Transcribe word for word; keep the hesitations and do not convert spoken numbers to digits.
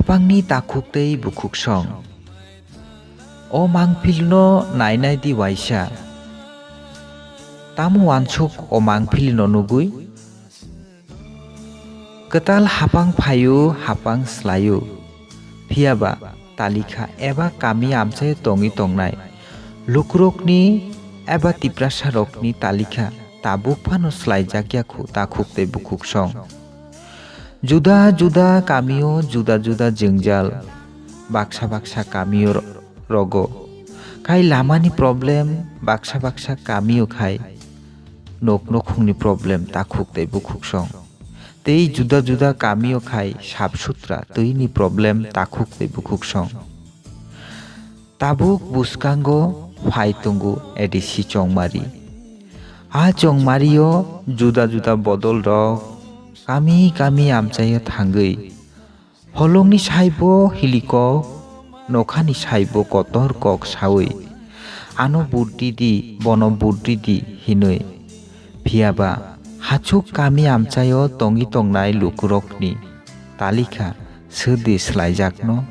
Hapangni takhuk tei bukhuksong. O mangpilno nainai di waisa. Tamo wansuk o mangpilno nugwi? Kwtal hapang phaio, hapang slaio. Phiyaba talikha eba kami amchaio tongwi tongnai lukurokni eba Tiprasarokni talikha tabuk phano slaijak ya khu takhuk tei bukhuksong. Juda juda kamio juda juda jwngjal, baksa baksa kamio ro-, rogo. Khai lamani problem, baksa baksa kamio khai nok nokhungni problem takhuk tei bukhuksong. Tei juda juda kamio khai sap sutra twini problem takhuk tei bukhuksong. Tabuk bwskango phai tongo A D C chongmari. A chongmario juda juda bodol rok kami kami amchaio thangwi holongni saibo hilikok, nokhani saibo kotor kok sawi, ano vote ridi, bono vote ridi hinwi. Phiyaba hachuk kami amchaio tongwi tongnai lukurokni talikha swdi swlaijakno